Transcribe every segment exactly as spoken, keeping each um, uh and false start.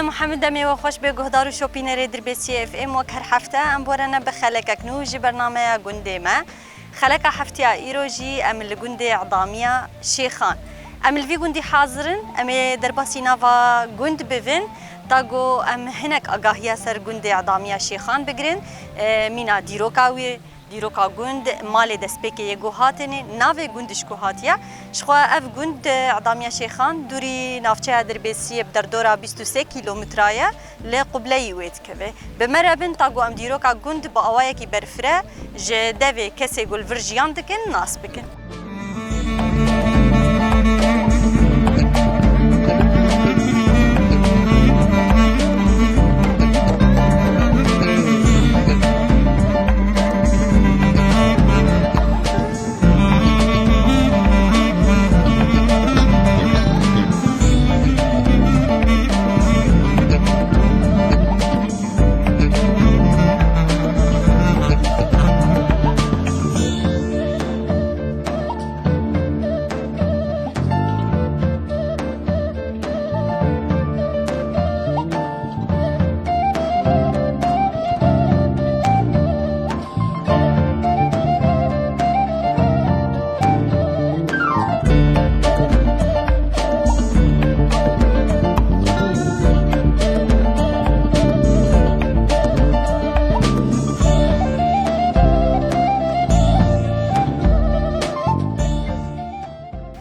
Muhammed, demê we xweş be guhdar û şopînerê Dirbêsiyê F M. Wek her hefte em borene bi xelekek nû ji bernameya gundê me. Xeleka heftiya îro jî em li gundê Edamiya Şêxan. Em li vî gundî hazir in, em ê derbasî nava gund bivin, ta ku em hinek agahiya ser gundê Edamiya Şêxan bigirin. E, mîna dîroka wî, dîroka gund, malê destpêkê yê ku hatinê, navê gund ji ku hatiye. Jixwe ev gund, e, Edamiya Şêxan, dûrî navçeya Dirbêsiyê bi derdora bîst û sê kîlometra ye, li qubleyî wê dikeve. Bi me re bin, ta ku em dîroka gund bi awayekî berfireh ji devê kesê ku li vir jiyan dikin, nas bikin.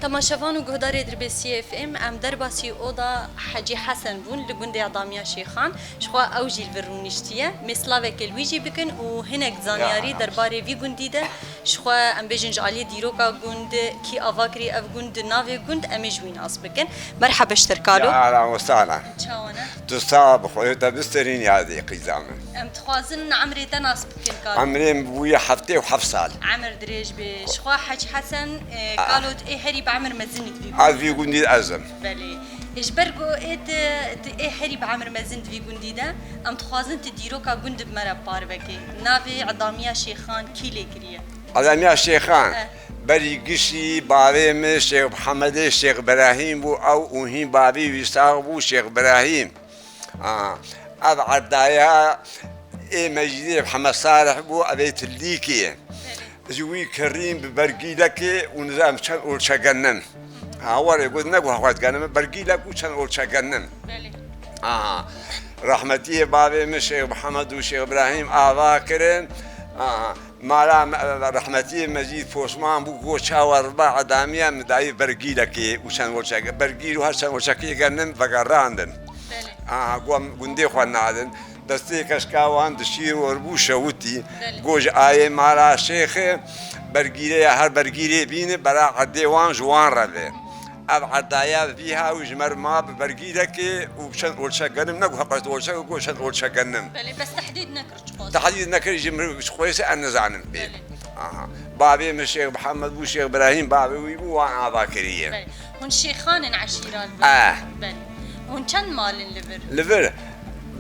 Temaşevan û guhdarê Dirbêsiyê F M, em derbasî oda Hecî Hesen bûn li gundê Edamiya Şêxan. Jixwe ew jî li vir rûniştiye. Em ê silavekê li wî jî bikin û hinek zanyarî derbarê vî gundî de, jixwe em bêjin ji aliyê dîroka gund, kî ava kirî ev gund, navê gund, em ê ji wî nas bikin. Merhebe ji te re kalo. Ya, ahlan we sahlan. Çawa ne? Tu sax bixwe, te bisterîn yadê qîza min. Em dixwazin emrê te nas bikin kalo. Emrê min bûye heftê û heft sal. Emir dirêj bê. Jixwe Hec Hesen, e, kalo tu ê herî bi emir mezin î di vî gundî de. Ez vî gundî de ez im. Belê. Ji ber ku ê tu, tu ê herî bi emir mezin di vî gundî de, em dixwazin tu dîroka gund bi me re parve kê. Navê Edamiya Şêxan kî lê kiriye? Edamiya Şêxan, eh, berî gişî bavê min Şêx Mihemedê Şêx Birahîm bû, ew û hîn bavê wî sax bû Şêx Birahîm. Ha, ev erdaya ê mecîdê Mihemed Salih bû, ev ê Tilîkê. Belê. Ji wî kirîn bi bergîlekê û nizam çend olçe genim. Ha, warê got, ne got, xwest genim, bergîlek û çend olçe genim. Belê. Aha. Rahmetiyê bavê min Şêx Mihemed û Şêx Îbrahîm ava kirin. Aha. Mala me, rehmetiyê Mecîd Posman bû, got, çawa riba Edamiya min dayî bergîlekê û çend olçeke, bergîl û her çend olçekê genim vegerandin. Belê. Aha, got, em gundê xwe nadin. Destê keşka wan di şîr wer bû şewitî. Belê. Got, ji ayê mala şêxê bergîrê ya, her bergîrê bîne, bera erdê wan ji wan re be. Ev erdaya vî hawî ji me re ma bi bergîrekê û çend olçe genim, ne got heqet olçe, got çend olçe genim. Belê, bes tehdîd nekir çiqas. Tehdîd nekir ji min ji xwêse ez nizanim pê. Belê. Aha. Bavê min Şêx Mihemed bû, Şêx Birahîm bavê wî bû, wan ava kiriye. Belê. Hûn şêxan in eşîra li vir? Eh. Belê. Hûn çend mal in li vir? Li vir.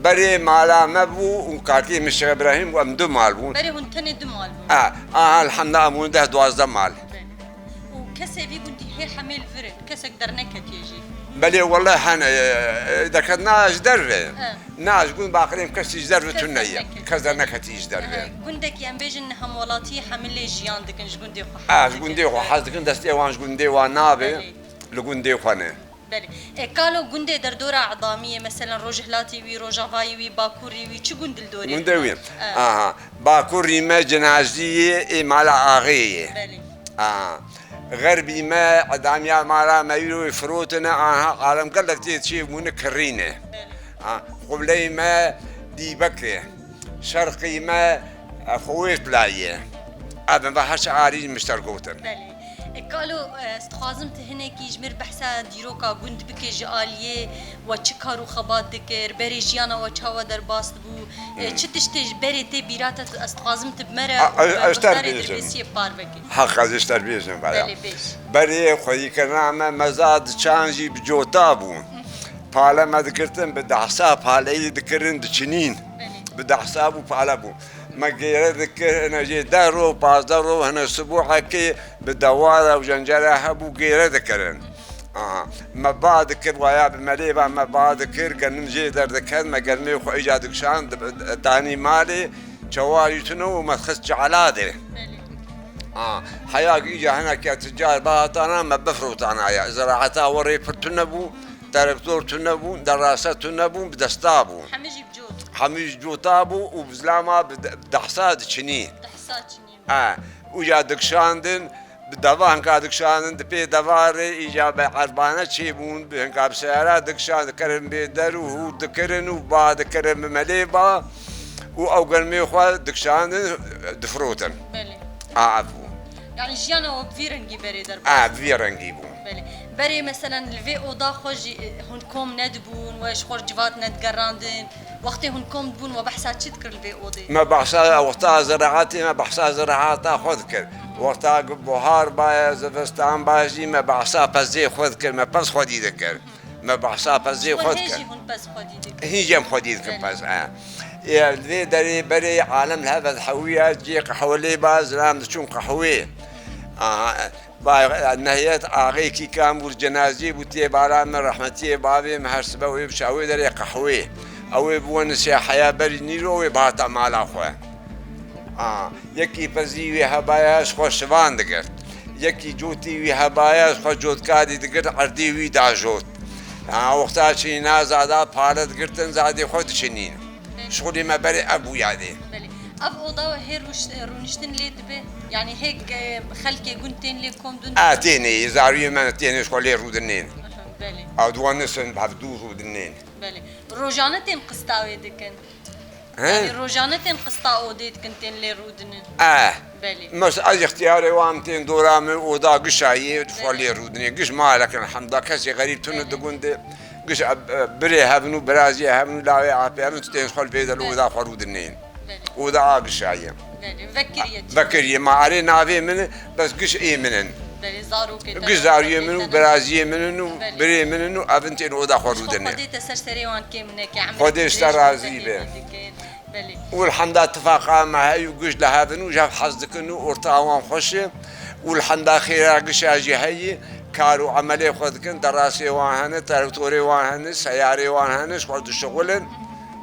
Berê mala me bû û kakê min Şêx Birahîm bû, em du mal bûn. Berê hûn tenê du mal bûn? Eh. Aha, elhamdulillah, em bûn deh duwazdeh mal. Belê. Û kesê vî gundî hê hemê li vir in, kesek derneketiye jî? Belê, wele hene, e, e, deket na ji derve. He. Na ji gund baqirêm kesî ji derve tune ye. Kes derneketiye. Kes derneketiye ji derve. He, gundekî em bêjin hemwelatiyê hemî lê jiyan dikin, ji gundê xwe hez dikin. Ha, ji gundê xwe hez dikin, destê wan ji gundê wan nabe. Belê. Li gundê xwe ne. Belê. E, kalo gundê derdora Edamiyê, meselen Rojhilatê wî, Rojavayê wî, Bakurê wî, çi gund li dorê? Gundê wî. E. Aha. Bakurî me Cinaziyê ê mala axê ye. Belê. Aha. Xerbî me Edamiya mala me îro wê firotine, aha, alem gelek tê çê bûne kirîne. Belê. Aha. Qibleyê me Dîbek e. Şerqî me, e, Xwêrtlayê. Ev me her çi arî mişter gotin. Belê. E, kalo, e, ez dixwazim tu hinekî ji mir behsa dîroka gund bike ji aliyê we çi kar û xebat dikir, berê jiyana we çawa derbas dibû, e, çi tiştê ji berê tê bîra te, ez dixwazim tu bi me re û bi guhdarê Dirbêsiyê parve kî. Heq ez ji te bêjim, baya. Belê, bêj. Berê xwedîkirina me meza diçan jî bi cota bû. Pale me digirtin, bi dehsa paleyî dikirin, diçinîn. Belê. Bi dehsa bû, pale bû. Me gêre dikir, hine jê deh roj, pazdeh roj, hine sibuhekê bi dewara û cencera hebû gêre dikirin. Aha. Me ba dikir, waya bi melê ba me ba dikir, genim jê derdiket, me germê xwe îca dikşand, danî malê, çewar jî tune û me xist ceela de. Belê. Aha. Heya îca hineke ticar bihatana, me bifrotana ya. Zeraeta werê pir tune bû, traktor tune bû, derase tune bû, bi desta bû. Hemî jî bi cot. Hemî jî cota bû û bi zilama bi de-, bi dehsa diçinî. Dehsa çinî. E, uca dikşandin, bi deva hinka dikşandin, di pê deva rê îca bi erbane çêbûn, bi hinka bi seyara dikşand, dikirin bê der û hûr dikirin û ba dikirin bi melê ba û ew germê xwe dikşandin, difirotin. Belê. A, ev bû. Yani jiyana we bi vî rengî berê derbas. A, bi vî rengî bû. Belê. Berê meselen li vê oda xwe jî, e, hûn kom nedibûn, we ji xwe civat nedigerandin. Wextê hûn kom dibûn, we behsa çi dikir li vê odê? Me behsa wexta ziraetê, me behsa ziraeta xwe dikir. Wexta buhar baye, zivistan baye jî me behsa pezê xwe dikir, me pez xwedî dikir. Me behsa pezê xwe dikir. Hê jî hûn pez xwedî dikin? Hîn jî em xwedî dikin pez, e. Ê, li vê derê berê alem li hev ve dihewiya, cihê qehwe lê ba, zilam diçûn qehwê. Aha, e. Ba, nehiyet axê kîkan bû, cenazê bû, tê bala me, rehmetiyê bavê me, her sibe wê biçe wê derê qehwê. Ew ê biwenisê heya berî nîro wê bihata mala xwe. A, yekî pezî wî hebaya ji xwe şivan digirt. Yekî cotî wî hebaya ji xwe cotkarî digirt, erdê wî dajot. A, wexta çîna zada pare digirtin, zadê xwe diçinîn. Belê. Şixulê me berê ev bû yadê. Belê. Ev oda hê rûş-, rûniştin lê dibe? Yani hê, e, xelkê gund tên lê kom dun? A, tênê, zariyê me tênê ji xwe lê rûdinên. Aha, belê. Ew diwanisin, bi hevdû rûdinên. Belê. Rojane tên qista wê dikin? He? Yani rojane tên qista odê dikin, tên lê rûdinin? E. Belê. Mes-, ez ixtiyarê wan tên dora min oda gişa yê, di xwe lê rûdinê. Giş malek in, elhemda kesê xerîb tune di gund de. Giş, e, e, birê hevin û biraziyê hevin û lawê apê hevin, tu tên xwe li vê de li oda xwe rûdinên. Belê. Oda a gişa ye. Belê. Vekiriye. Vekiriye. Ma erê navê min e, bes giş ê min in. Belê, zarokê te. Giş zariyê min û biraziyê min in û birê min in û evin tên oda xwe rûdinê. Xwedê te ser serê wan kêm neke, emrê Xwedê ji te razî be. Belê. Û elhemda tifaqa me heye û giş li hev in û ji hev hez dikin û orta wan xweş e. Û elhemda xêra gişa jî heye, kar û emelê xwe dikin, derasê wan hene, traktorê wan hene, seyarê wan hene, ji xwe dişixulin.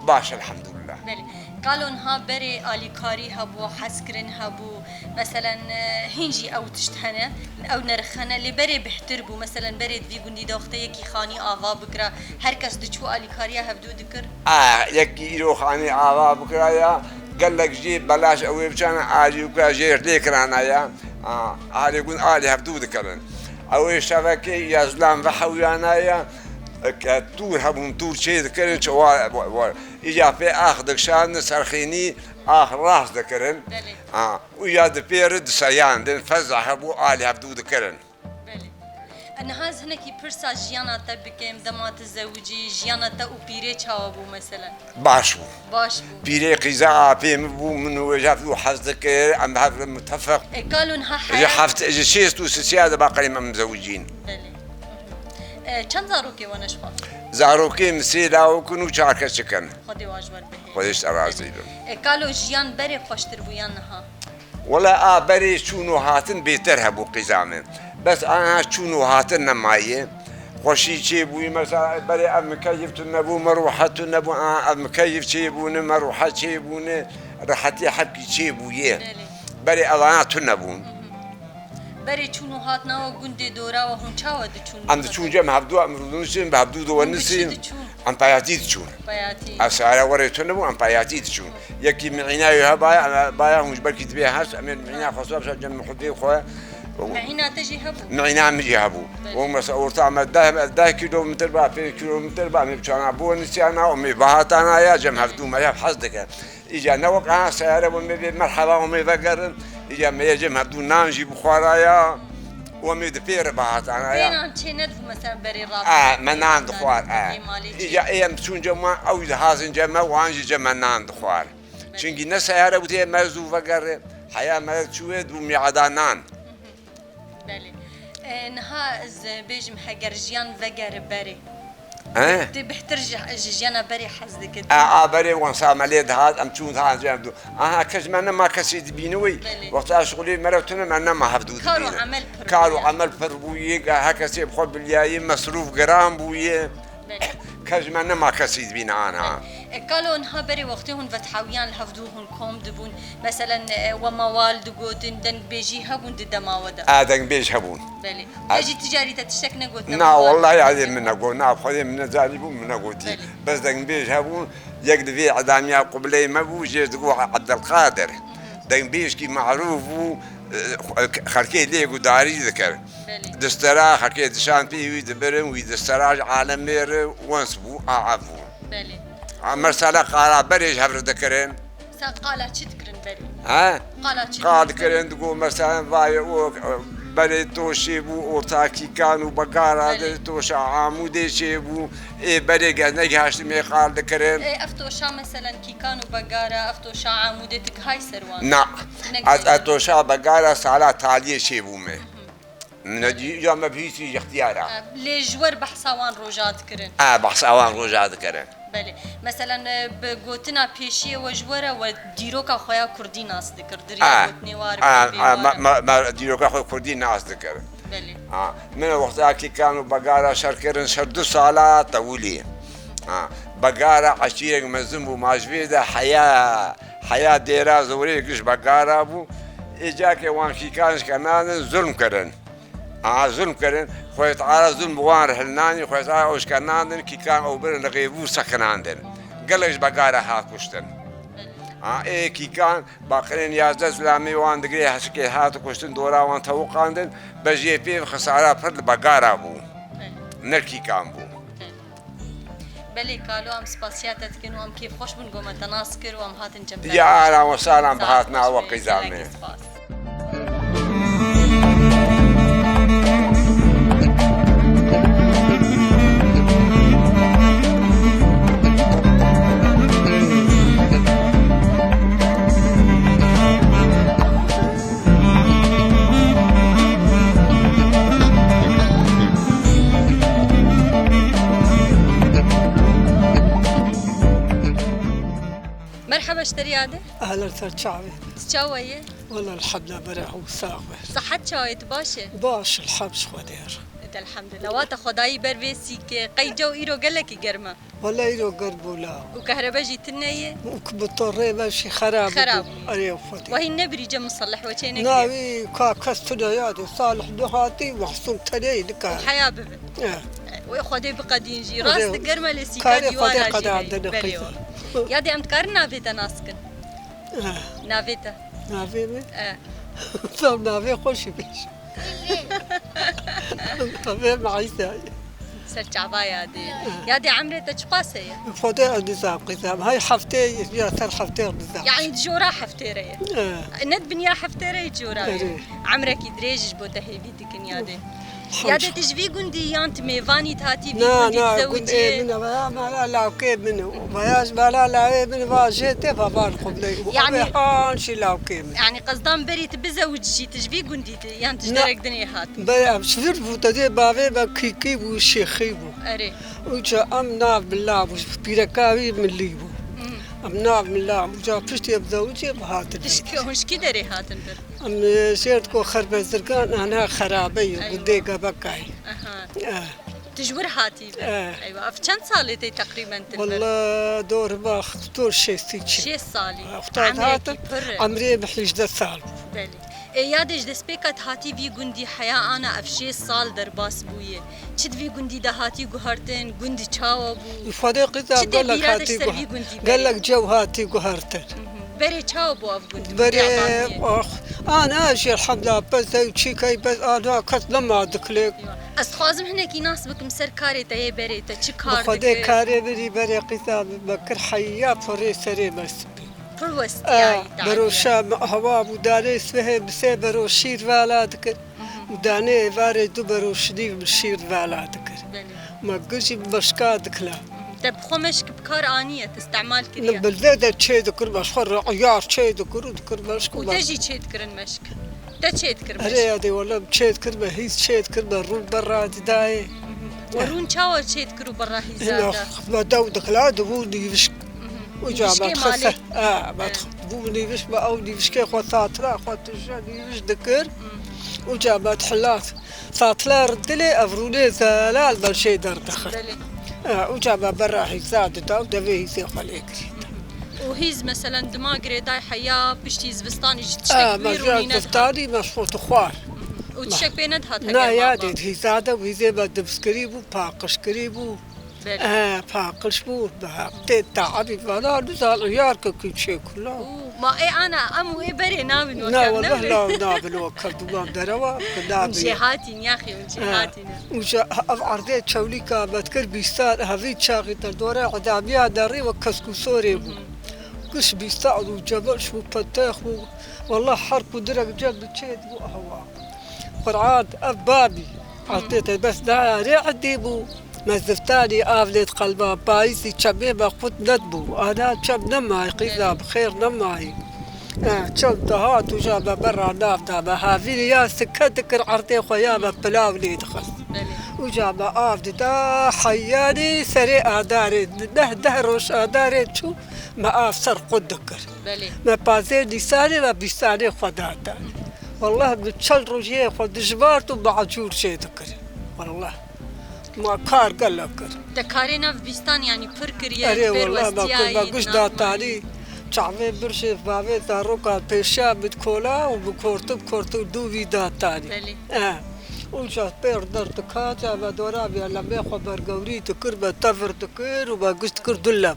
Baş, elhemdulillah. Belê. Kalo niha berê alîkarî hebû, hezkirin hebû, meselen, e, hîn jî ew tişt hene, ew nerix hene, lê berê bihtir bû, meselen, berê di vî gundî de wextê yekî xanî ava bikira, her kes diçû alîkariya hevdû dikir? A, yekî îro xanî ava bikira ya, gelek jî belaş ew ê biçane alî bikira jê lê kirana ya. A, alî gund alî hevdû dikirin. Ew ê şevekê ya zilam vehewiyana ya, ke tûr hebûn, tûr çê dikirin, çi wa, wa, wa. Îca pê ax dikşandin, serxênî ax rast dikirin. Belê. Ha, û ya di pê re diseyandin, feza hebû, alî hevdû dikirin. Belê. E, niha ez hinekî pirsa jiyana te bikim, dema tu zewicî, jiyana te û pîrê çawa bû mesela? Baş bû. Baş bû. Pîrê qîza apê min bû, min û wê ji hevdû hez dikir, em hev re mutefeq. E, kalo niha ji heya- heft-, ji şêst û sisiya de baqerî em zewicîn. Belê. E, çend zarokê wan e ji xwe? Zarokê min sê lawik in û çar keçik in. Xwedê wan ji wan bihêle. Xwedê ji te razî be. E, kalo jiyan berê xweştir bû yan niha? Wela a berê çûn û hatin bêtir hebû qîza min. Bes a çûn û hatin nemaye. Xweşî çêbûyî, mesela berê ev mikeyif tune bû, merûhet tune bû, a ev mikeyif çêbûne, merûhet çêbûne, rehetî hepkî çêbûye. Belê. Berê evana tune bûn. Berê çûn û hatina we gundê dora we hûn çawa diçûn? Em diçûn cem hevdû, em rûdinişin, bi hevdû diwenisin. Hûn bi çi diçûn? Em payatî diçûn. Payatî. Ev sare werê tune bû, em payatî diçûn. Yekî mîna wê hebaya, em hebaya hûn ji ber kî dibê hez, em ê mîna xwe sor, cem muhibê xwe. Mîna te jî hebû? Mîna min jî hebû. Belê. Û mesela orta me deh, deh kilometre ba, pênc kilometre ba, em ê biçana bo nisiyana, em ê bihatana ya, cem hevdû me ya hez dike. Îca ne wek aha seyare, wemê bê merheba, wemê vegerin. Îca me yê cem hevdû nan jî bixwaraya. Wemê di pê re bihatana ya. Pê nan çê nedibû mesela berê rabû. A, me nan dixwar, a. Îca ê em çûn cem wan, ew dihazin cem me, wan jî cem me nan dixwar. Belê. Çimkî ne seyare bû tê me zû vegere. Heya me çûye dibû mîada nan. Belê. E, niha ez bêjim heger jiyan vegere berê. He? Tu bihtir ji, ji jiyana berê hez dikit. A, a, berê wan sa me lê dihat, em çûn dihat, em du. Aha, kes me nema kesî dibîne wî. Belê. Wexta şixulê me re tune me nema hevdû dibîne. Kar û emel pir bûye. Kar û emel pir bûye, her kesê bi xwe biliyayê, mesrûf giran bûye. Belê. Kes me nema kesî dibîne ana. E, kalo niha berê wextê hûn vethawiyan li hevdû hûn kom dibûn, meselen, e, we mawal digotin, dengbêjî hebûn di dema we de? A, dengbêj hebûn. Belê. A- Te jî ticarî te tiştek negot? Na, wellahî, adê min negot, na, xwedê min nezanîbû, min negotî. Belê. Bes dengbêj hebûn, yek di vê edamiya qibleyê me bû, jê digot Ebdelqadir. Dengbêjkî merûf bû, e, xelkê lê gudarî dikir. Belê. Distera xelkê dişan pê wî dibirin, wî distera ji alemê re wens bû, a, a bû. Belê. A, mesela qala berê ji hev re dikirin. Sen qala çi dikirin berê? He? Qala çi dikirin? Qal dikirin, digo mesela vayê o, e, berê to çêbû, orta Kîkan û Begara de, belê, toşa Amûdê çêbû. Ê berê ge-, negihaştime qal dikirin. Ê, ev toşa meselen Kîkan û Begara, ev toşa Amûdê tu gihayî ser wan? Na. Negihayî. Ez, ez toşa Begara sala taliyê çêbûme. Min dî ya me bihîstî ji ixtiyara. E, lê ji we re behsa wan roja dikirin? E, behsa wan roja dikirin. Belê. Meselen, e, bi gotina pêşiyê we ji we re we dîroka xwe ya kurdî nas dikir. Diriya gotinê wa re, e, peyvê wa re. Me, me, me dîroka xwe kurdî nas dikir. Belê. Ha, min wexta Kîkan û Begara şer kirin, şer du sala tewilî. Ha, Begara eşîrek mezin bû, ma ji vê de heya, heya dêra zorê giş Begara bû. Ê cakê wan Kîkan ji kenandin, zulm kirin. A, zulm kirin. Xwedê Teala zulm bi wan re hilnanî, Xwedê Teala ew ji kenandin, Kîkan ew birin li Xêbû sekinandin. Gelek ji Begara hat kuştin. A, ê Kîkan, baqirên yazdeh zilamê wan digirê heşikê hat kuştin, dora wan tewiqandin, bejiyê pê xisara pir li Begara bû. Ne Kîkan bû. Belê kalo, em spasiya te dikin û em kêfxweş bûn ku me te nas kir û em hatin cem te. Ya ara we salam bi hatina we qîza me. Gelekî spas. Merheba ji te re yade. Ehlen ser çavê. Çawa ye? Wela elhamdulillah, bere ew sax be. Sihet çawa ye, tu baş e? Baş, elhamd ji Xwedê re. Elhamdulillah. Wata xwedayî ber vê sîkê. Qey caw îro gelekî germ e. Wele îro germ bû la. Û kehrebe jî tune ye? Û ku bi torê me jî xerab bû. Xerab bû. Erê Xwedê. Wehî nebirî cem misalih we çê nekiriye? Na wî ka kes tune ya de Salih nehatî, Mehsûm tenê nikare. Û heya bibin. Eh. Wê Xwedê biqedîn jî. Erê, rast germ e lê sîka karê dîwara Xwedê jî qedandine heye. Belê qîza. Wa. Ya de em dikarin navê te nas kin? Eh. Navê te? Navê min? Eh. Tam navê xweşî bêj. Navê min Îsa ye. Ser çava yadê. Eh. Yadê emrê te çiqas heye? Xwedê ez nizam qîzam. Hay heftê ya ser heftê nizam. Yani jora heftê re ye. Eh. Ne dibinya heftê re jora ye. Erê. Emrekî dirêj ji bo te hêvî dikin yadê. Yadê tu ji vî gundî yan tu mêvanî hatî vî gundî tizewiciyê? Na, na, gund ê min e, veya mala lawkê min e. Veya ji mala lawê min va jê tê va van xublê. Yani, han jî lawkê min. Yani qezdan berî tu bizewicî jî tu ji vî gundî tu yan tu ji derek dinê hat? Be, em ji vir bû, te dê bavê me kîkî bû, şêxî bû. Erê. Uca em nav mila bû, pîreka wî milî bû. Hmm. Em nav mila bû, uca piştî em zewicê bi hatin. Tişkî, hûn ji kî derê hatin vir? Em, e, şêrt ku Xerbezirgan, ana xerabe ye, gundê Gebekayê. Aha. Eh. Tu ji wir hatî vir? Eh. Eywa, ev çend salê tê teqrîben tu li vir? Walla, dor ba, dor şêstî çi. Şêst salî. Wexta hatin, emrê min hîjdeh sal bû. Belê. Ê, yadê ji destpêka tu hatî vî gundî heya ana ev şêst sal derbas bûye. Çi di vî gundî de hatî guhertin, gund çawa bû? Îfade qîza gelek hatî guhertin. Gelek cew hatî guhertin. Berê çawa bû ev gund? Berê, ah, ana jî elhamdulillah, bes ew çîkey, bes ana kes nema dikilê. Ez dixwazim hinekî nas bikim ser karê te yê berê te, çi kar dikir? Bi Xwedê karê min î berê qîza min me kir heya porê serê me spî. Pir westiyayî. Ah, beroşa me hewa bû, danê sibehê bi sê bero şîr vala dikir. Û danê êvarê du bero şinî min şîr vala dikir. Belê. Me gir jî bi meşka dikila. Te bi xwe meşk bi kar aniye, te îstemal kiriye? Min bi vê de çê dikir, me ji xwe re iyar çê dikir û dikir meşk û... Û te jî çê dikirin meşk? Te çê dikir meşk? Erê yadê, wele çê dikir me, hîs çê dikir me, rû berra didayê. We rûn çawa çêdikir û berra hîza de? Me dew dixila dibû nîvişk. Û ca me Nîvişkê dixist, malê. E, me dixist, dibû nîvişk, me ew nîvişkê xwe satila xwe tije nîviş dikir. Û ca me dihila satila dilê ev rûnê zelal me jê derdixist. Belê. E, û ca me berra hîza dida û devê hîzê xwe lê kirî. Û hîz, meselen, dima girêdayî heya, piştî zivistanî jî tiştek Ha, wî me rûnî jiya nedihate? Zivistanî me şot xwar. Û tiştek pê nedihate Na, germa ya xwe? Dê hîza de wî zê me dibskirî bû, paqijkirî bû. Belê. He, paqij bû, be, tê taebî vana, nizan, yar ke kî çê kula. Û ma ê ana, em û ê berê nabin Na, wek em, ne wellah, wê? Law nabin wek em, dûman derewa, ke Hûn nabin. Jêhatîn, yaxê, hûn Ha. Jêhatîn. Û ja, ev erdê çewlîka me dikir bîstan, hevî çaxî te dora edamiya derê wek kesk û sorê bû. Giş bîstan û cebeş bû, petex bû. Wellah her ku direk cem bi çêt bû, hewa. Qur'an, ev babî. Erdê te bes dayarê edî bû. Me ziftanî av lê diqelba, payîzî çemê me qut nedibû. Ana çem nemayî, qîza bi xêr nemayî. Eh, çem dihat û ja me berra nav da me havînî ya sike dikir erdê xwe ya me pilav lê dixist. Belê. Û ja me av dida heyanî serê adarê, neh deh roj adarê çû, me av ser qut dikir. Belê. Me pazê nîsanê me bîstanê xwe data. Wellah bi çend rojiyê xwe dijbart û macûr jê dikir. Wellah. Ma kar gelek kir. Te karê nav bîstan, yanî, pir kiriye, Erê, di bêr wellah, ma westiyayî, kir, ma di giş nav datanî. Çavê birşê bavê zaroka pêşiya min kola û bi kortim kortim dû vî datanî. Belê. E. Û ca pêr der dika, ca me dora bîya lemê xwe bergewrî dikir, me tevir dikir û me giş dikir du lem.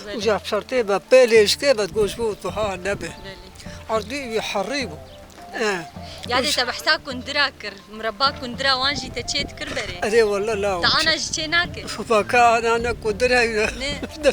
Belê. Û ca şertê me pê lêşkê me digot ji bo tu ha nebe. Belê. Erdî wî herî bû. Eh. Yadê te behsa kundira kir, mireba kundira wan jî te çê dikir berê. Erê wele law. Te ana jî çê nake? Baka ana ne kundira ne. Ne.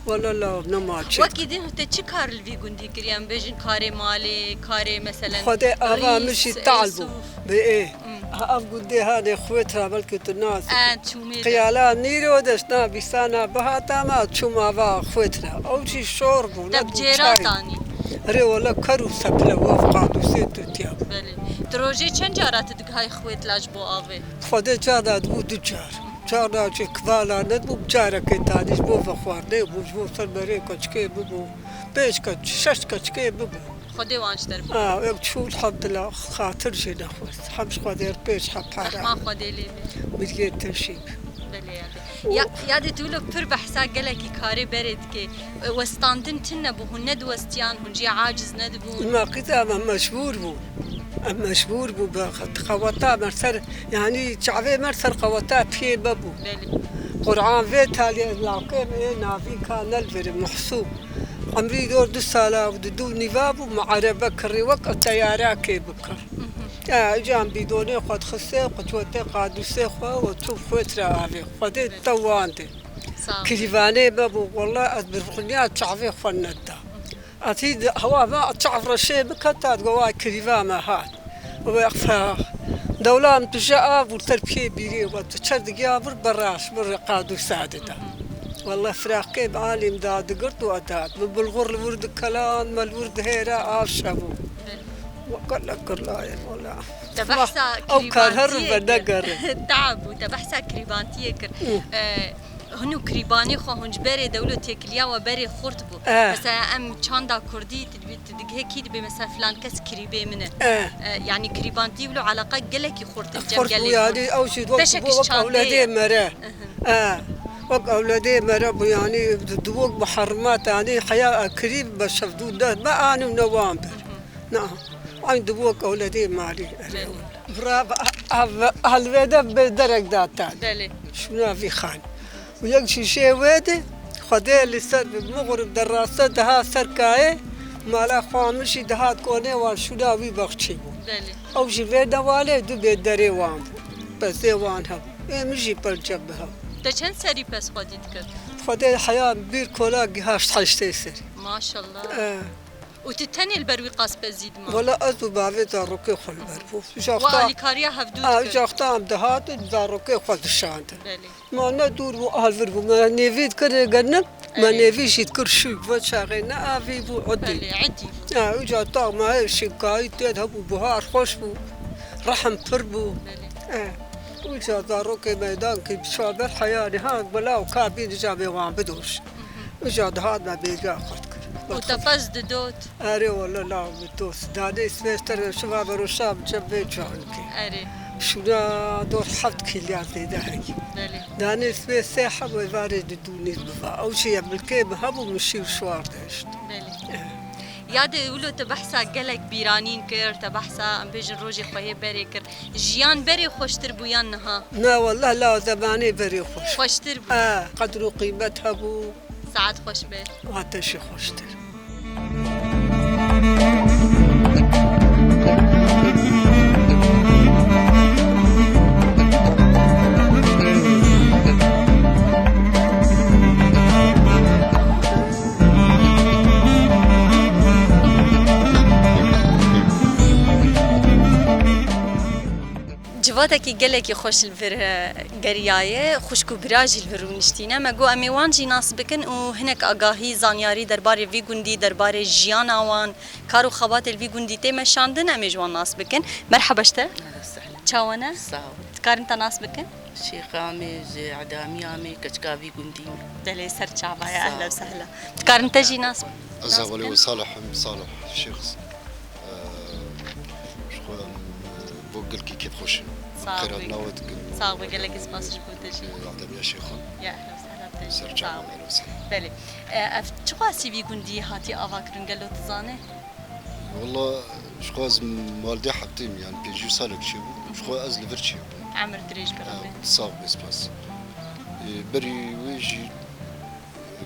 Wele law nema çê. Wekî din te çi kar li vî gundî kiriye? Em bêjin karê malê, karê meselen Xwedê ava rîs, min jî tal bû. Êsûf. Bi ê. Hmm. Ha, ev gundê hanê xwêt ra belkî tu nas. Eh, çûmê de. Qiyala nîro de şna bîsana bihata ma çûm ava xwêt ra. Ew jî şor bû, Te bi cêra tanî. Erê wele ker û seple û ev qadûsê tu tiya. Belê. Tu rojê çend cara tu digihayî xwêt la ji bo avê? Xwedê cara dibû du car. Cara çi kivala nedibû, carekê tanî ji bo vexwarinê bû, ji bo ser berê keçikê bibû. Pênc keç, şeş keçikê bibû. Xwedê wan ji te re bibû. Ha, ew çû, elhamdulillah, xatir jê nexwest. Hem ji Xwedê re pênc heb para. Rehma Xwedê lê be. Miriyê te jî. Belê yadê. Ya, yadê tu wilo pir behsa gelekî karê berê dike. E, westandin tune bû, hûn nediwestiyan, hûn jê aciz nedibûn? Ma qîza me mecbûr bû. Em mecbûr bû be qeweta me ser, yanî çavê me ser qeweta piyê me bû. Belê. Qur'an vê taliyê laqê me ê navîn ka nelvêrê Muhsû. Emrî dor du sala û di du nîva bû, me erebe kirî wek teyarekê bikir. Mhm. E, îcan bîdonê xwe dixistê, qutwetê qadûsê xwe û çû xwêt re avê. Xwedê te wan dê. Sağ ol. Kirîvanê me bû, wela ez bi rûxniya çavê xwe neda. Atî hewa me çav reşê biketa, digo wa kirîva me hat. Wexfa dewla min tu ji av û terpiyê bîrê we tu çer digiya vir beraş vir qadûsa dida. Wela firaqkê bi alî min da digirt û edat. Min bulgur li wir dikelan, me li wir dihêra av şevû. Wekele kirlayê wela. Te behsa ew kar her kirîbantiyê ve kir. Negere. Tab û te behsa kirîbantiyê kir. Hı. E, Hûn û kirîbanê xwe hûn ji berê dewlo têkiliya we berê xurt bû. Eh. Mesela em çanda kurdî tu dibî, tu digihê kî dibê mesela filan kes kirîbê min e. Eh. E, yanî kirîbantî wilo eleqa gelekî xurt e cem gelê xurt. Xurt bû, yanî ew jî wek, Beşek bû wek çandê ewledê ye. Mere. Mhm. Eh. Wek ewledê mere bû, yanî di, di wek muharremat, yanî heya kirîb be şevdû de me anî ne wan be. Mhm. Na. Eyn di wek ewledê malî. Belê. Bira, ev, ev, helvê de bê derek datan. Belê. Şuna vî xan. Û yek şîşeyê wê de, Xwedê li ser bi, mixurib de raste diha ser kayê, mala xwe min jî dihat konê wan şûna wî bexçî bû. Belê. Ew jî vê newalê du bê derê wan bû. Pesê wan hebû. Ê min jî pelçe bi hev. Te çend serî pes xwedî dikir? Xwedê heya bîr kola gihaşt heştê serî. Maşallah. E. Û tu tenê li ber wî qas pezî dima? Wela ez û bavê zarokê xwe li ber bû. Ji We wexta, alîkariya hevdû a, dikir. Ji wexta em dihatin zarokê xwe dişandin. Belê. Ma ne dûr bû, alvir bû. Me nêvî dikir ê genim, me Erê. Nêvî jî dikir şûk. Ve çaxê ne avî bû, edî. Belê, edî bû. Ha, uca tax me hê şinkayî tê de hebû, buhar xweş bû, rehm pir bû. Belê. E. Uca zarokê meydan kir, çaver heyanî ha bela û kabîn dija bê wan bidoş. Uca dihat me bêrga xurt kir. Û te pez didot. Erê wele law min dost. Danê spêster şiva veroşa biçe bê canikê. Erê. Şuna dor heft kîlya zêde heyî. Belê. Danê spê sê heb êvarê didûnî biva. Ew jî ye milkê min hebû min şî û şwar deşt. Belê. Eh. Yadê wilo te behsa gelek bîranîn kir, te behsa em bêjin rojê xwehê berê kir. Jiyan berê xweştir bû yan niha? Na wallah la zemanê berê xweş. Xweştir bû. Eh, qedr û qîmet hebû. Saet xweş be. Wa te jî xweştir. Civatekî gelekî xweş li vir, e, geriyaye, xwişk û bira jî li vir rûniştîne. Me got em ê wan jî nas bikin û hinek agahî, zanyarî derbarê vî gundî, derbarê jiyana wan, kar û xebatê li vî gundî tê meşandin, em ê ji wan nas bikin. Merheba ji te. Ehlen sehlen. Çawa ne? Sağ ol. Dikarin te nas bikin? Şêxa me, ji Edamiya me, keçika vî gundî me. Belê, ser çava ye, ehlen sehlen. Dikarin te jî nas bikin? Ez hevalê we Salih im, Salih Şêx. Ji xwe em bo gelkî kêfxweş in. Sağ ol. Xêrhatina we dikin. Sağ ol, gelekî spas ji bo te jî. Ademiya Şêxan. Ya, ehlen sehlen te jî. Ser çava, ehlen sehlen. Belê. E, ev çiqasî vî gundî hatî ava kirin, gelo tu zanê? Walla, ji xwe ez maldê heftê me, yani pêncî salek çêbû. Ji xwe ez li vir çêbûm. Emir dirêj be. Ha, Rabbi. Sax be, spas. E, berî wê jî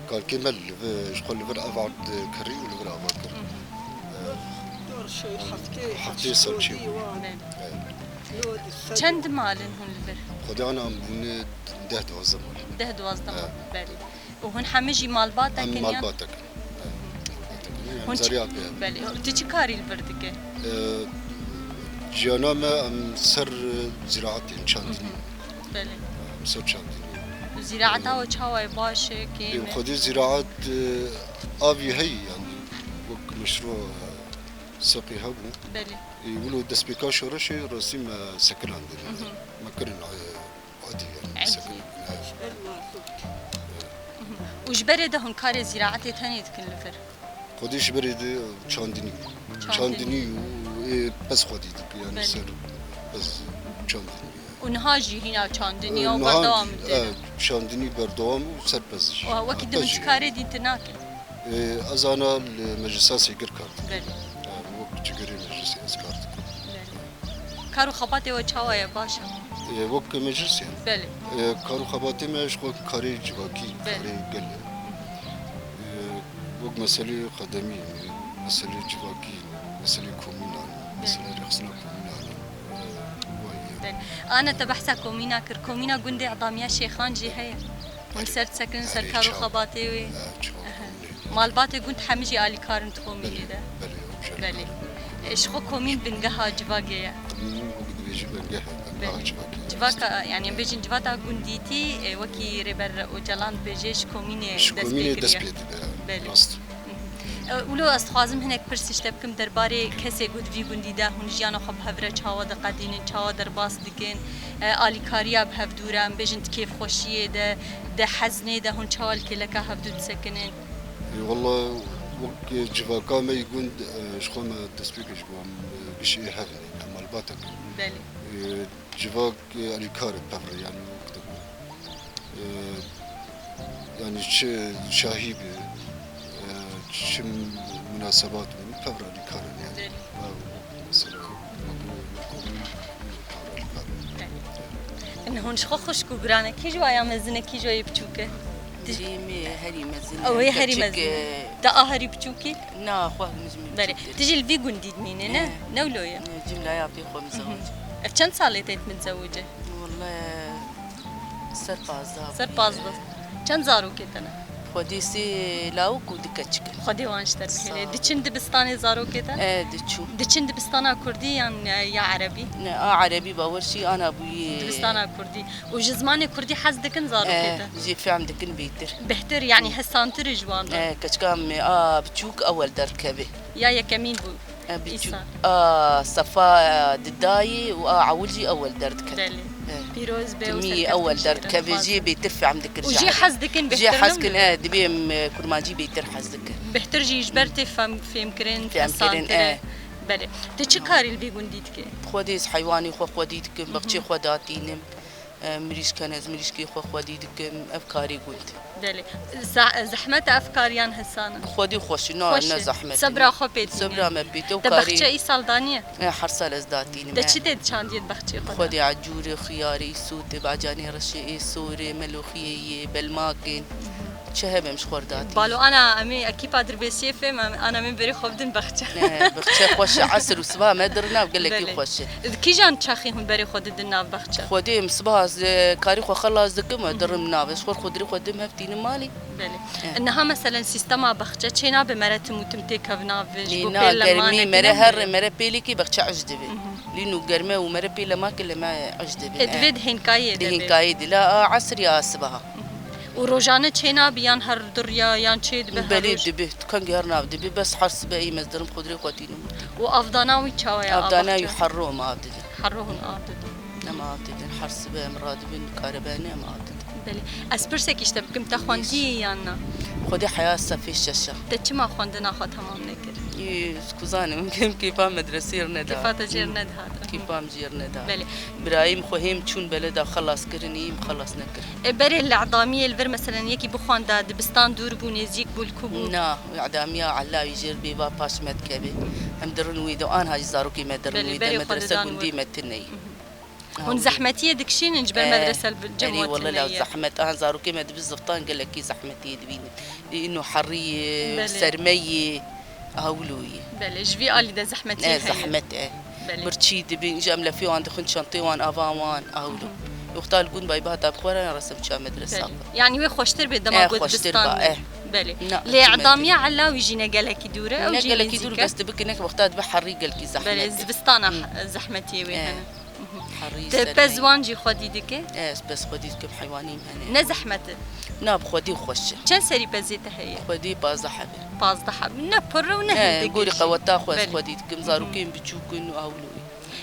Kalkê me li vir, ji xwe li vir ev ard kirî û li vir ava kir. Hı hı. Heftê sal çê bû. Belê. Evet. Çend mal in hûn li vir? Xwedê ana em bûne deh duwazdeh mal. Deh duwazdeh mal, belê. Û hûn hemî jî malbatek in ya? Em malbatek in. Evet, malbatek in. Hûn çi, belê. Tu çi karî li vir dike? Ee, jiyana me em ser, e, ziraetê, çandinî. Hı hı. Belê. Em ser çandinî. Ziraeta we çawa ye, baş e, kêm e? Ê, xwedî ziraet, e, avî heyî, yanî wek meşru, e, seqî hebû. Belê. Ê, wilo destpêka şoreşê rastî me sekinandin. Hı hı. Me kirin, e, adî, yanî sekinandin. Hı hı. Û ji berê de hûn karê ziraetê tenê dikin li vir? Xwedî ji berê de çandinî. Çandinî. Çandinî û, ê, pez xwedî dike, yanî ser pez çandinî. Û niha jî hîna çandinî ya û berdewam dike? Niha, e, çandinî berdewam û ser pez jî. Û wekî din çi karê dîn tu nake? E, ez ana li meclisa sêgir kar dikim. Belê. E, wek cigirê meclisê ez kar dikim. Belê. Kar û xebatê we çawa ye? Baş e? E, wek meclisê? Belê. E, kar û xebatê me ji xwe karê civakî, belê, karê gel e. E, wek meselê qedemî, meselê civakî, meselê komînan, belê, meselê rêxistina komînan, e, wayî ye. Belê. Ana te behsa komîna kir. Komîna gundê Edamiya Şêxan jî heye? Hûn ser disekin ser kar û xebatê wê? Malbatê gund hemî jî alîkar in di komînê de. Belê, belê, ew jî alîkar in. Belê. E, ji xwe komîn bingeha civakê ye. Komîn wek dibêjî bingeh e, bingeha civakê ye. Belê. Civaka, yanî em bêjin civata gundîtî, e, wekî Rêber Ocalan dibêje ji komînê dest pê kiriye. Ji komînê dest pê dibe, rast. Belê. E, wilo ez dixwazim hinek pirsî ji te bikim derbarê kesê ku di vî gundî de hûn jiyana xwe bi hev re çawa diqedînin, çawa derbas dikin, e, alîkariya bi hevdû re, em bêjin di kêfxweşiyê de, di heznê de hûn çawa li kêleka hevdû disekinin? E, wela wek civaka me yî gund, e, ji xwe me destpêkê ji bo em, e, gişê hev in, em malbatek in. Belê. E, civak, e, alîkar e pevre, yanî wek dibin. E, yanî çi şahî be, e, çi munasebat be, pevre alîkar in yanî. Belê. Ev mesela, komîn, pevre alîkar in. Belê. Hûn ji xwe xwişk û biran e, kî ji wa ya mezin e, kî ji wa yê biçûk e? Cî me herî mezin e. Ew ê herî mezin e. Te a herî biçûkî? Na, xwe hemî ji min biçûk e. Belê. Tu jî li vî gundî dimîne, ne? Ne wilo ye? Ne, cî laya pê xwe mizewicî. Ev çend salê te di min zewicî? Wele ser pazdeh. Ser pazdeh. Çend zarokê te ne? Xwedê sê lawik û du keçik in. Xwedê wan ji te bihêle. Sağ ol. Diçin dibistanê zarokê te? E, diçû. Diçin dibistana kurdî yan, e, ya erebî? Ne, a erebî bawer şî, ana bûyî. Dibistana kurdî. Û ji zimanê kurdî hez dikin zarokê te? E, jî fehm dikin bêtir. Bêhtir, yanî hesantir ji wan re? E, keçika me a biçûk ewel derdikeve. Ya yekemîn bû. E, biçûk. Îsa. A sefa, e, di dayê û a ewil jî ewel derdikeve. Belê. E. Pîroz be û Timî serkeftin ewel şêrîn, derdikeve jî bêtir fehm dikir û jî hez dikin. Jî bêhtir hez dikin, e, dibê em, e, kurmancî bêtir hez dikin. Bêhtir jî ji ber tê fem-, fêmkirin, Fêmkirin, fesantir e. Belê. Tu çi karî li vî gundî dikî? Xwedî ez heywanê xwe xwedî dikim, bexçê xwe datînim. E, mirîşk hene, ez mirîşkê xwe xwedî dikim. Ev karê gund. Belê. Za-, zehmet e ev kar yan hesan e? Bi xwedî xweş e, na, Xweş ne e. Zehmet e. Sebra xwe pê tîne. Sebra me pê te û Te karê bexçe îsal daniye? E, her sal ez datînim, Te e. çi tê çandiye di bexçê xwe de? Xwedî ecûrê, xiyarê, îsotê, bacanê reşê, ê sorê, meloxiyê yê, belmakên. Çi hebim ji xwe datînim. Balo ana em ê ekîpa Dirbêsiyê fêm, em, ana min berê xwe bidin bexçe. E, bexçe xweş e, esr û siba me dirin nav gelekî Belê. xweş e. Di kîjan çaxê hûn berê xwe didin nav bexçe? Xwedê em siba ez, e, karî xwe xelas dikim, e, dirim nav. Ez xwe xwe dirê xwe dim hev tînim malî. Belê. Eh. Niha meselen sîstema bexçe çê nabe mere tim û tim têkev nav ji Lê bo na pêl germî lemane mere tine her be? mere pêlekî bexçe ej dibe. Mhm. Lîno germe û mere pêle make leme ej dibe. E, divê di hênkayê Di de be. hênkayê de la a esr ya sibaha. Mhm. Û rojane çê nabe yan her dur ya yan çê dibe her Belê roj? dibe. Tukengî her nav dibe. Bes her sibe ê mezdirim xudrê xwe tînim. Û avdana wî çawa ya? Avdana wî Avdana herro em av didin. Herro hûn av didin. Em av didin, her sibe em radibin, karebe ne em av didin. Belê. Ez pirsek îşte bikim, te xwendiyê yan na? Xwedê heya sefê şeşa. Te çima xwendina xwe temam nekir? Ê, ez ku zanim, kêm kêfa medresê r neda. Kêfa te jêr nedihat. Kêfa min jêr neda. Belê. Birayê min xwe hêm çûn beleda xelas kirin, ê min xelas nekir. E, berê li Edamiyê li vir, meselen, yekî bixwanda, dibistan dûr bû, nêzîk bû, li ku bû? Na, Edamiya Elawî jêr bê va paş me dikeve. Em dirin wê de, anha jî zarokê me dirin Belê, wê de, berê xwe medrese didan gundî wir. me tune ye. Mhm. Hûn zehmetiyê dikişînin ji ber Ee, medrese li cem erê we wele tune la ye. zehmet. Aha, zarokê me dibi ziftan gelekî zehmetiyê dibînin. Îno herî ye, Belê. serme ye, aha wilo ye. Belê, ji vî alî de zehmetiyê Ne, heye. zehmet e. Belê. Birçî dibin, ji em lefê wan dixin, çantê wan, ava wan, aha wilo. Hı hı. Wexta li gund bay bihata bi xwe re resim çawa medresa Belê. xwe. Yani wê xweştir bê dema E, ku xweştir dibistan ba, be. e. Belê. Na, Lê kîmet Edamiya Elawî jî ne gelekî dûr e, ew Ne jî gelekî dûr, nêzîk e. bes tu bikin, wexta dibe herî gelkî Belê, zehmet e. zivistana Hı. he-, zehmetiyê wê E. hene. Mhm. Herî Te sermeyê. pez wan jî xwedî dike? E, ez pez xwedî dikim, heywanî min hene. Ne zehmet e? Na, bi xwedî xweş e. Çend serî pezê te heye? Xwedî pazdeh heb e. Pazdeh heb. Ne pir û ne E, hindek gorî jî. qeweta xwe ez Belê. xwedî dikim. Mhm. Zarokên biçûk in û ewlo.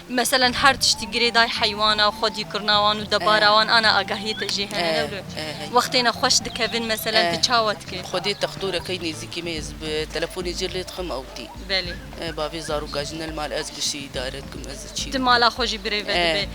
Meselen, her tiştî girêdayî heywana, xwedîkirina wan û debara E. wan ana agahiyê te jê hene, E, ne wilo? e, he. Wextê ne xweş dikevin, meselen, E. tu çawa dikî? Xwedê textorekey nêzîkî me, ez bi telefonê cir lê dixim, ew tî. Belê. E, bavê zaroka jî ne li mal, ez giştî îdare dikim, ez çî Tu dikim. mala xwe jî birêve E. dibe.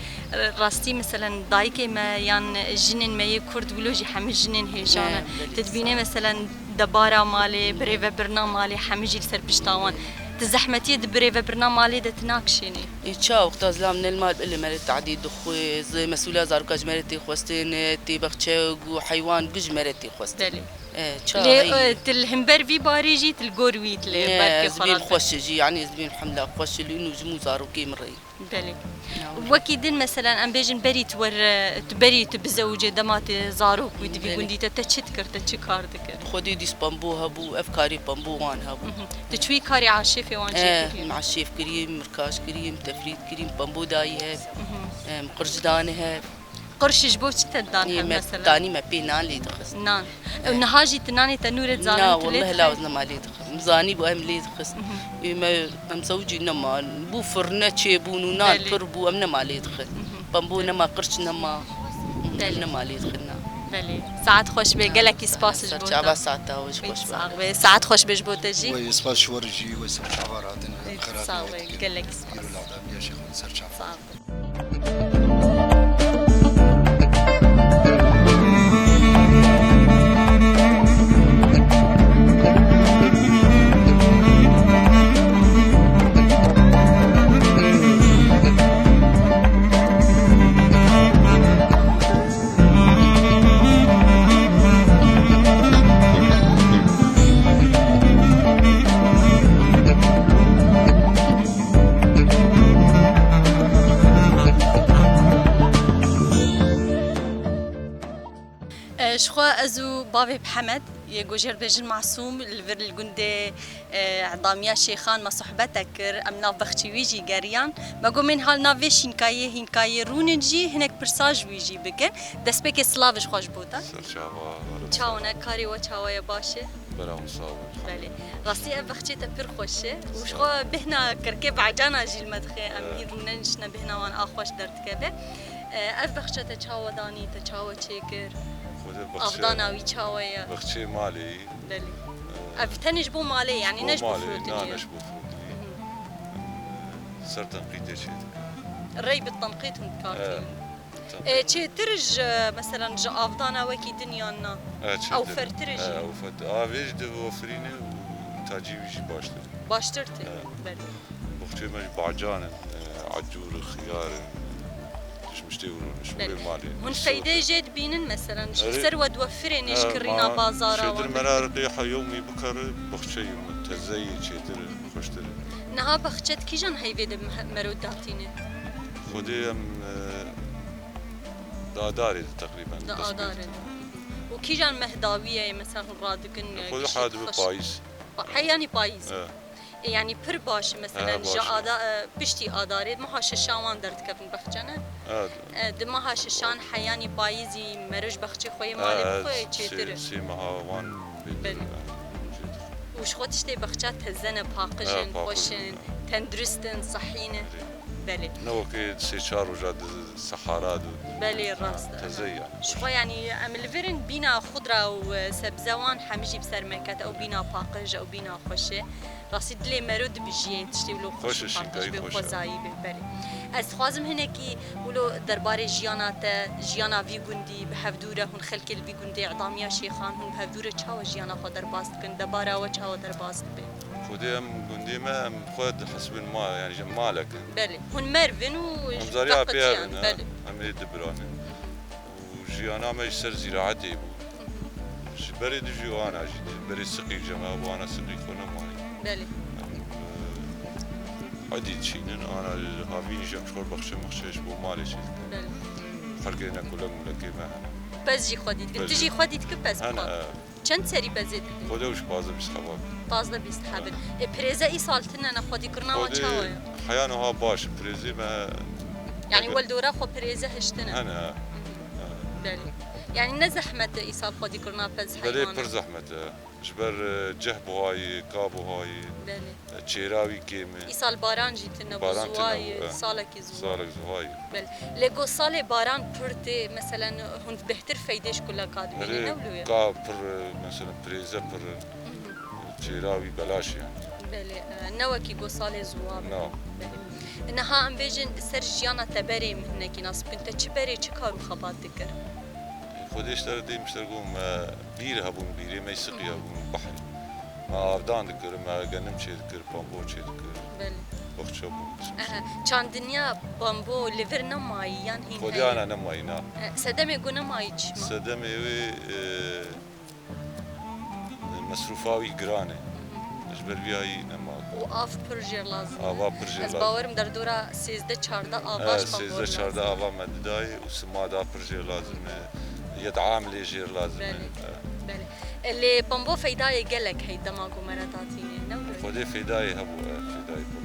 Rastî, meselen, dayikê me yan jinên me yê Kurd wilo jî hemî jinên hêjan E, e. belê, Tu dibînê, sağ ol. meselen, debara malê, birêvebirina malê, hemî jî li ser pişta wan. Ti zehmetiyê di birêvebirina malê de ti nakişênî? Ê, ça wexta zilam ne li mal bile mere tadî dixwe, zi-, mesûla zaroka ji mere tê xwestin, tê bexçe û heywan gu ji mere tê xwestin. Belê. E, ça Lê, heyî. e, ti li hember vî barê jî ti li gor wî, ti li Ê, berkê ez xwe dibîn ratin. xweş e jî, yanî ez dibîn hemla xweş e, lê û ji min û zarokê min re. Belê. Ya. Wekî din, meselen, em bêjin berî tu were, tu berî tu bizewicê dema tu zarok bû, di vî Belê. gundî te, te çi dikir, te çi kar dikir? Xwedî dîs pembo hebû, ev karê pembo wan hebû. Mhm. Tu çûyî karê aşêfê wan jê Eh, kirî? em aşêf kirî, mirkaş kirî, em tefrît kirî, em pembo dayî hev, Mhm. em qirç danî hev. Qirş ji bo çi te didan Ê, hev me mesela? tanî me pê nan lê dixist. Nan. Eh. Ew niha jî tu nanê tenûrê Na, dizanin tu lê wallahî dixî? lawz nema lê dixist. Em zanî bû em lê dixist. Mhm. Ê, me, em zewicî nema. Bû firne çêbûn û nan Belê. pir bû, em nema lê dixin. Mhm. Pembo Belê. nema, qirç nema. Belê. Em nema lê dixin na. Belê. Saet xweş be, gelekî spas ji bo te. Serçava saeta we ji xweş be. Sax be. Saet xweş be ji bo te jî. Wey, spas ji we re jî, wey serçava re hatin, Ê, xeratî sax be, gelekî spas. Îro li Adamiya Şêxan serçava. Sax be. E, ji xwe ez û bavê Mihemed, yê ku jê re dibêjin Masûm, li vir li gundê, e, Edamiya Şêxan me sohbete kir, em nav bexçî wî jî geriyan. Me got, "Bên hal nav vê şînkayê, hînkayê rûnin jî, hinek pirsa ji wî jî bikin." Destpêkê silav ji xwe ji bo te. Serçava, Çawa ne, karê we çawa ye, baş e? Bera hûn sax bin. Belê. Rastî ev bexçê te pir xweş e. Û ji Sağ ol. xwe bêhna kirkê becana jî li me dixe. Em Evet. hîn rûne niştine bêhna wan a xweş derdikeve. E, ev baxçe te çawa danî, te çawa çêkir? Xwedê baxçe, Avdana wî çawa ye? Baxçeyê malê yî. Belê. Ev tenê ji bo malê, yanî ne ji bo firotinê Malê, na, ye? Ne ji bo firotinê. Ser tenqîtê çê dike. Rey bi tenqît hûn dikar E, tînin. Tenqît. E, çêtir ji, meselen, ji avdana wekî din yan na? E, çêtir. Ew fertir e jî. E, ew fertir. A vê jî diwefirîne û tacî wî jî baştir. Baştir tê. E. Belê. Baxçeyê me jî bacan in, e, ecûr in, xiyar in, tişmiştê hûn in, ji bo Belê. vê malê. Hûn Ji feydeyê şewitê. jê dibînin, meselen, ji Erê, ser we diwefirê e, nêşkirîna ma bazara Çêtir wan me ra dikir? Rêha yewmî bikare, baxçeyê me teze ye, çêtir e, xweştir e. Niha baxçe di kîjan heyvê de me-, mero datîne? Xwedê em, e, di Adarê de teqrîben Di dest pê Adarê dike. de. Û kîjan meh dawî ye, mesela hûn radikin, e, Xwedê giştî hadibe xweş-, payîz. Pa-, heyanî payîz. E, E, yanî pir baş e, mesela E, baş ji e. ada, e, piştî Adarê, meha şeşan wan derdikevin baxçe ne? E, E, di meha şeşan heyanî payîzî mero ji baxçê xwe yê malê e, bixwe sê, çêtir e. Sê meha wan bêtir Belê. e, çêtir. Û ji xwe tiştê baxçe teze ne, paqij E, in, paqij xweş in, in, e. tendurist in, sehî ne. Erê. Belê. Ne wekê sê çar roja di sehara de. Belê, rast e. Teze yani. Ji xwe yanî em li vir in bîna xudra û, e, sebze wan hemî jî bi ser me ket, ew bîna paqij, ew bîna xweş e. Rastî dilê mero dibijiyê tiştê wilo xweş Xweş û e, paqij şînkayî bê xweş e. xwezayî bê. Belê. Ez dixwazim hinekî wilo derbarê jiyana te, jiyana vî gundî, bi hevdû re hûn xelkê li vî gundê Edamiya Şêxan, hûn bi hevdû re çawa jiyana xwe derbas dikin, debara we çawa derbas dibe? Xwedê em gundê me, em xwe dihesibin ma, yani ji malek in. Belê. Hûn merv in û Em zariya pê feqitiyan, ev in, ha. Belê. Em ê dibiranin. Û jiyana me ji ser zîraetê bû. Ji berê dijî û ana jî, berê siqî cem hebû, ana siqî xwe nemayî. Belê. Em, e, edî çînin, ana havîn jî em ji xwe baxçe mexçe ji bo malê çê dikin. Belê. Xelkê ne kulek mulekê me hene. Pez jî xwedî dikin. Pez Tu jî. jî xwedî dikî pez Hene, xwe? e, Çend serî pezê dikin? Xwedê û ji pazdeh bîst xebab. Pazdeh bîst hebin. E, pirêze îsal tine ne, xwedîkirina wan Xwedê çawa ye? Heya niha baş, pirêzê me Yani Ebe- weldora xwe pirêze hiştine. Hene, ha. Belê. Yani ne zehmet e îsal xwedîkirina pez Belê heywana? Pir zehmet e. Ji ber, e, ceh buhayê, ka buhayê, Belê. e, çêra wî kêm e. Îsal baran jî tine bû, Baran tine ziwayê, bû, e. Salekî ziwa. Salek ziwayê. Belê. Lê go salê baran pir tê, meselen hûn bêhtir feydê ji kuleka dibînin, ne wilo ye? Ka pir, e, mesela pirêze pir, e, çêra wî belaş e yani. Belê, e, ne wekî go salê ziwa be. Na. Belê. Niha em bêjin ser jiyana te berê min hinekî nas bikin, te çi berê, çi kar û xebat dikir? Xwedê ji te re dê min ji te re got, me bîr hebûn, bîrê me siqî hebûn, behrê. Me avdan dikir, me genim çê dikir, pambo çê dikir. Belê. Baxçe bûn. Aha, çandiniya bambo li vir nemayî yan hîn Xwedê heye? Ana nemayî na. E, sedemê ku nemayî çima? Sedemê wê, e, mesrûfa wî giran e. Ji ber vî hayî nema. Û av pir jêr lazim e. Ava pir jêr Ez lazim. Bawerim derdora sêzdeh çardeh ava E, ji bambo sêzdeh çardeh lazim. Ava me didayê û simada pir jêr lazim e. Yed am lê jêr lazim e. Belê. E. Belê. E, lê bambo feydayê gelek hey dema ku me re datînê, ne wilo? Xwedê feydayê hebû, e, feydayê bû.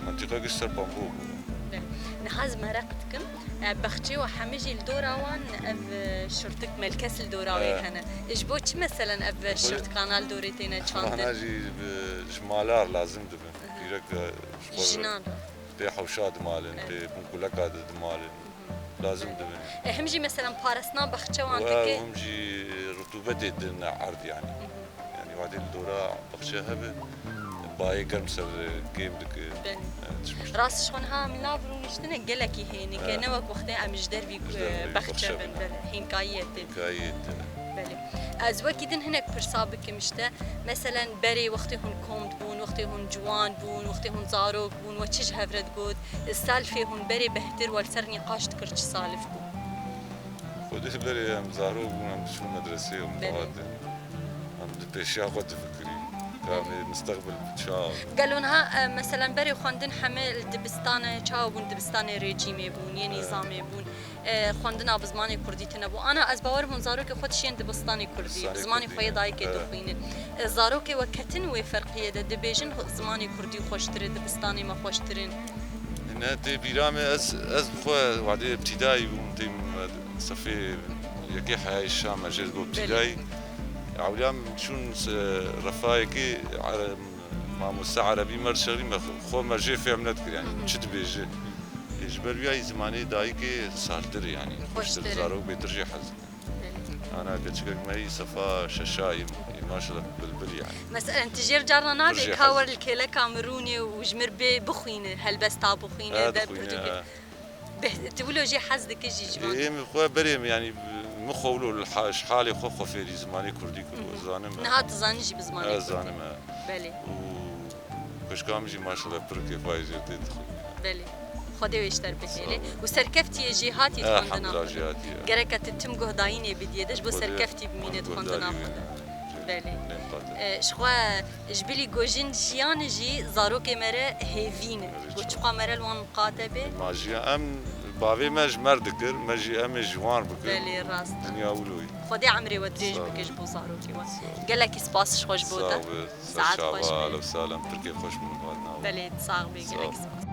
Mentiqa giş ser bambo bû. Belê. Niha ez mereq dikim, e, baxçê û hemî jî li dora wan ev, e, şirtik melkes li dora wê Evet. hene. E, ji bo çi meselen ev, e, Xwedê şirtikana li dorê têne çandin? Vana jî bi, ji malar lazim dibin. Pîrek, e, ji xwe Jinan re. Pê hewşa dimalin, Evet. Pê binkuleka de dimalin. Lazim dibin. E, him jî meselen parastina baxçe wan Û dike. Him jî rutubetê din erd yani. Yani wadê li dora baxçe hebe, bayê germ ser kêm dike. Belê. Yani, çi- Rast ji xwe niha em lav rûniştine gelekî hênik e. Evet. Ne wek wextê em ji dervî, Ji dervî e, baxçe baxçe bin. bin. Belê. Hênkayiyê tê. Hikayê tê. Belê. Ez wekî din hinek pirsa bikim işte. Meselen berê wextê hûn kom dibûn, wextê hûn ciwan bûn, wextê hûn zarok bûn, we çi ji hev re digot? Salifê hûn berê behtir we li ser nîqaş dikir çi salif bû? Xwedê berê em zarok bûn, em diçûn medresê, em Belê. dihatin. Em di pêşiya xwe difikirîn. Ka em ê misteqbil çawa? Gelo niha, e, meselen berê xwendin heme li dibistanê çawa bûn, dibistanê rejîmê bûn, yê nîzamê bûn. E, xwendina bi zimanê kurdî tine bû. Ana ez bawer bûm zarokê xwe dişên dibistanê kurdî, Dibistanê bi zimanê kurdî, xwe yê dayikê e. dixwînin. E, zarokê we ketin wê ferqiyê de, dibêjin zimanê kurdî xweştir e, dibistanê me xweştir in. Ne tê bîra me, ez, ez bi xwe wadê ibtîdayî bûm, têm sefê yekê heyayê şa me jê digot Belê. ibtîdayî. Ewliya min çûn se-, refayekê Ere-, mamoste erebî me dişexlî me xwe me jê fêm nedikir yani. Çi dibêje? Ji ber wî zimanê dayikê saltir e, yanî xweştir, zarok bêtir jê hez dikin. Ana keçikek me yî sefa şeşayî, maşallah bilbil yanî. Meselen, tu jêr carna nabê ka wer li kêleka mirûnê û ji mir bê bixwîne, helbesta bixwîne, ber pirtûkê. Beh, tu wilo jê hez dikî jî ji van. Ê, min xwe berê min, yanî, min xwe wilo li ha-, ji halê xwe xwe fêrî zimanê kurdî kir, zanim e. Niha tu zanî jî bi zimanê kurdî. Ez zanim e. Belê. Û xwişka min jî maşallah pir kêfa jê tê dixwîne. Belê. Xwedê wê ji te re bihêle. Sağ ol. Û serkeftiyê jêhatî di xwendina xwe de. Elhamdulillah, jêhatî ye. Gereka tu tim guhdarînê bidî, dê ji bo serkeftî bimîne di xwendina xwe de. Belê. Belê. Nêm qate. E, ji xwe, ji bilî ku jin jiyan jî zarokê me re hêvî ne. Belê, çima? Ku çiqa me re li wan miqate be. Ma jiyan, em, bavê me ji me re dikir, me jî, em ê ji wan re bikin. Belê, rast e. Dinya wilo ye. Xwedê emrê we dirêj bike ji bo zarokê we. Sağ ol. Gelekî spas ji xwe ji bo te. Sağ ol. Saet xweş be. Ahlen û sahlen, Tirkê xweş min hatina we. Belê, sax bê, gelek spas.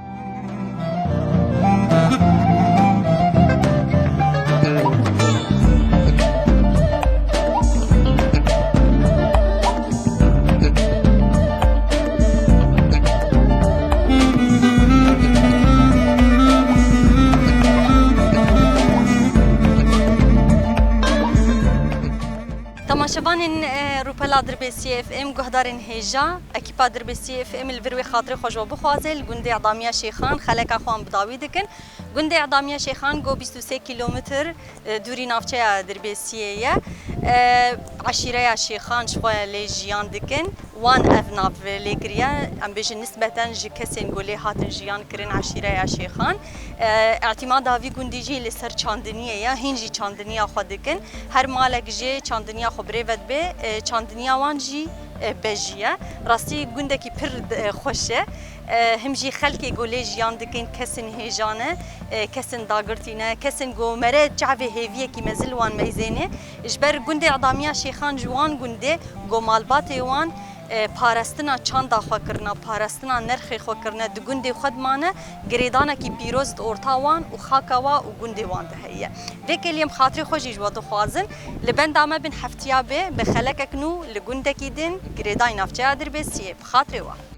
Temaşevanên, e, Rûpela Dirbêsiyê F M, guhdarên hêja, ekîpa Dirbêsiyê F M li vir wê xatirê xwe ji we bixwaze, li gundê Edamiya Şêxan xeleka xwe em bi dawî dikin. Gundê Edamiya Şêxan go bîst û sê kîlometr, e, dûrî navçeya Dirbêsiyê ye. E, eşîreya Şêxan ji xwe lê jiyan dikin. Wan ev nav lê kiriye, em bêjin nisbeten ji kesên ku lê hatin jiyan kirin eşîreya Şêxan. E, îtîmada vî gundî jî li ser çandiniyê ye, hîn jî çandiniya xwe dikin. Her malek jê çandiniya xwe bi rê ve dibe, e, çandiniya wan jî, e, bejî ye. Rastî gundekî pir, e, xweş e. E, him jî xelkê ku lê jiyan dikin, kesên hêja ne, e, kesên dagirtî ne, kesên ku mere çavê hêviyekî mezin li wan meyzênê. Ji ber gundê Edamiya Şêxan ji wan gundê ku malbatê wan, e, parastina çanda xwe kirine, parastina nerxê xwe kirine, di gundê xwe dimane, girêdanekî pîroz di orta wan û xaka wa û gundê wan de heye. Vê kêliyê em xatirê xwe jî ji we dixwazin. Li benda me bin, heftiya bê, bi xelekek nû li gundekî din, girêdayî navçeya Dirbêsiyê. Bi xatirê we.